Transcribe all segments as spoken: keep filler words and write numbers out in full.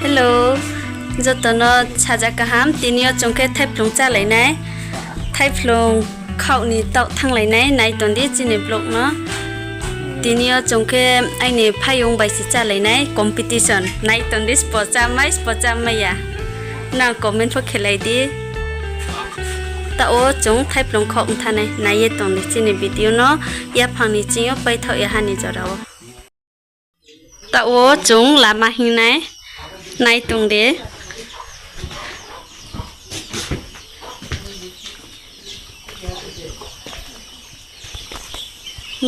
Hello, joto no saja kaham. Tini yo chung khe thaiphlung chálai nai, thaiphlung khaoh ni taoh thannglai nai, nai tong di chini vlog no. Tini yo chung khe aini phaiyong bai se chálai nai competition, nai tong di sbo chámai sbo chámai ya. Nang comment pho khelai di. Taoh wo chung thaiphlung khaoh ong thanng nai, nai ye tong di chini video no, yaphang ni ching yo paithaoh ya ha ni jora wo. Taoh wo chung lama hing nai, nai tong di.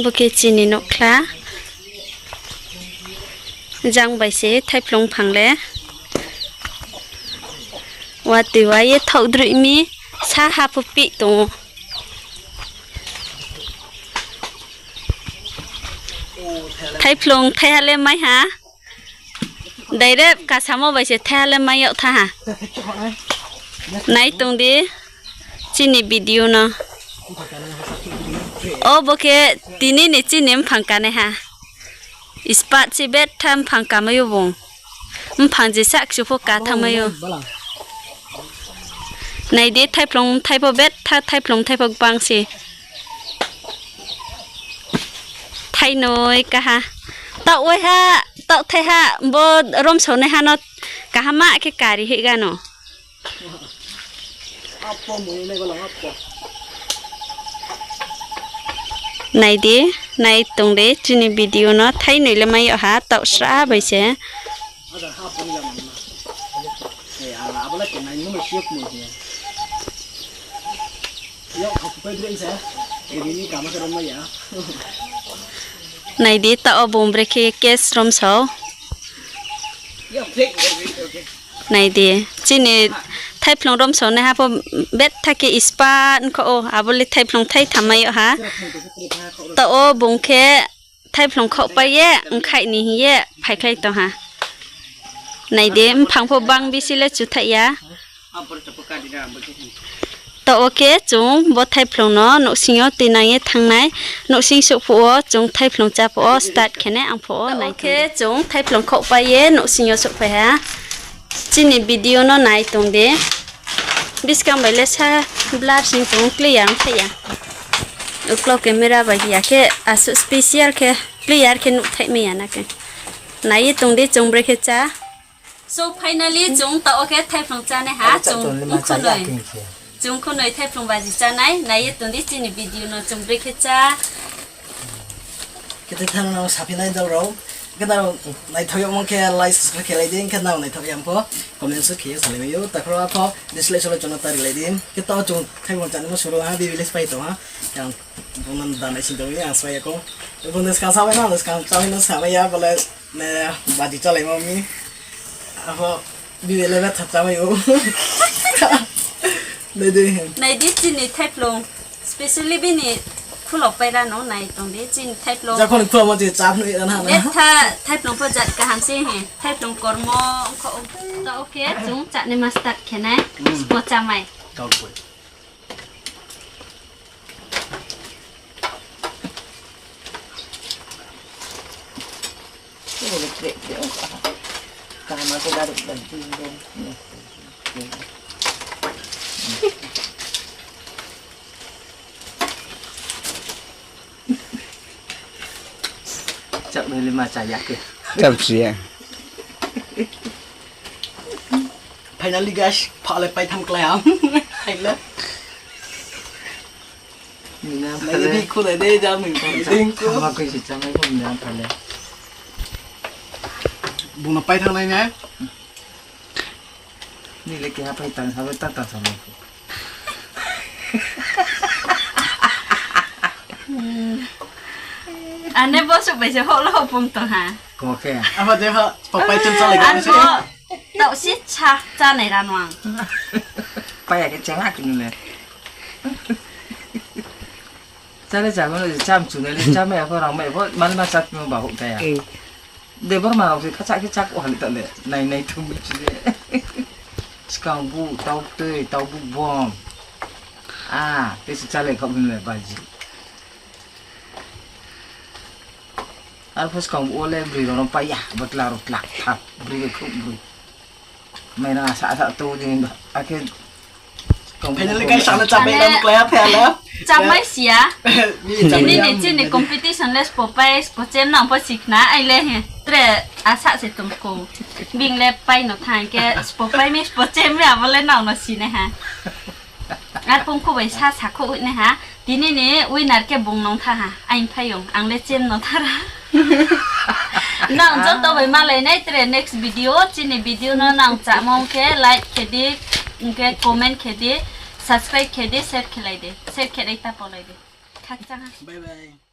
Bo khe chini nouhkhla. Jang bai se thaiphlung phang le. Watoi wa ye thaoh droih mi, sa ha pho pih tong ou. Thaiphlung thaiha le mai ha. Direct kasamo bai se thaiha le mai yag tha ha. Nai tong di chini video no. O bo khe tini ni chini mphang kanaiha. Ispat se betha mphang kamai ou bung. Mphang je sahkchu pho ka thanngmai ou. Nai di, thaiphlung thai pho betha, thaiphlung thai pho gbang se. Thainoi kaha. Taoh waiha, taoh thaiha, bo romsonaiha no kaham khe kari hih gano. Nai di, nai tong di chini video no, thainoi le mai yag ha, taoh sra bai se. Nai di, taoh wo bung brekhe case romsao. Nai di, chini thaiphlung romsonaiha pho betha khe ispat khou ou, abo le thaiphlung thaitham mai yag ha. Taoh wo bung khe thaiphlung khaohpai ye, nkhaih ni hing ye phaikhlai tong ha. Nai di, mphang pho bang bisi le chuthaih ya. Taoh wo khe chung bo thaiphlung no nouhsing yo tuinang ye thanng nai. Nouhsing souh phuh wo chung thaiphlung chá phuh wo start khe nai ang phuh wo nai khe chung thaiphlung khaohpai ye nouhsing yo souhphai ha. Chini video no nai tong di. Buskang bai le sa blur sing tong, clear ongthai ya. Uklau camera bai ya khe asuh special khe clear khe nuhthaih mai ya na khe. Nai ye tong di chung brekhe chá. So finally chung taoh wo khe thaiphlung chánai ha, chung khunoi. Chung khunoi thaiphlung baji chánai, nai ye tong di chini video no chung brekhe chá. Khe tei thang nang saphi nai dol rao. Khe nang naithaoh yagmo khe like, subscribe khe lai di, khe nang naithaoh ya pho comment se khe ye salai mai ou. Takhu rao pho dislike solo chung no ta ri lai di. Khe taoh chung thaiphlung chánaimo suru ha, bibi le sphai tong ha. Khe ang bung no da nai sing tong mi, ang sphai ya khou. Bung de skang sa bai no, skang chámai no sa mai ya, bo le baji chálaimo mi. Apho bibi le betha chámai ou. Nai di. Nai di chini thaiphlung. Specially bini khulok paira no nai tong di chini thaiphlung. Betha thaiphlung pho jat kaham se hi. Thaiphlung kormo ongkho. Taoh wo khe chung chánaima start khe nai. Sbo chámai. Chak dei le ma cha ya khe. Chak si ya. Finally guys, pha le paitham klái ham. Hai le. Nai le bi khulai de, jam ni. Khama koi se chang nai bo ni pha le. Bung no paitham nai nai. Ni le keha pai tang, ha bai tang tang sa nai. Ane bo suh bai se houh lo houh pum tong ha. Khe. Abo de ha, papai chum chalai. Ano taoh si cha, chánai ra no ang. Pai ya khe chang ha kini le. Chale chamo no cham chu nai le cham ya pho rang mai pho mal ma chat mo ba houh ta ya. Debor ma rao se khacha khe chak o hali ta le nai nai thum chu le. Skang bu tau tui tau bu bom. A, tei se chale kha bini le baji. Ar pho skang bu o le broi rao no pai ya, botla rao tlak thak, broi bai khrouh broi. Mai na sa sa tu jing ba. Akhe finally guys, ano chapai lam klai ha phe la. Chamai si ya. Chini ni chini competition le spo pai, spo chem nang pho si khna, ai le he. Tre asa se tong ko. Bing le pai no thanng khe, spo pai mi, spo chem mi, abo le nang no si nai ha. Ar pungkhu bai sa sakhouh nai ha. Tini ni winner khe bung nong tha ha. Aing phaiyong, ang le chem no thara. Nang joto bai malai nai tre next video, chini video no nang chámo ong khe like khe di, ong khe comment khe di, subscribe khe di, share khe lai di. Share khe nai ta polai di. Khakchang ha. Bye bye.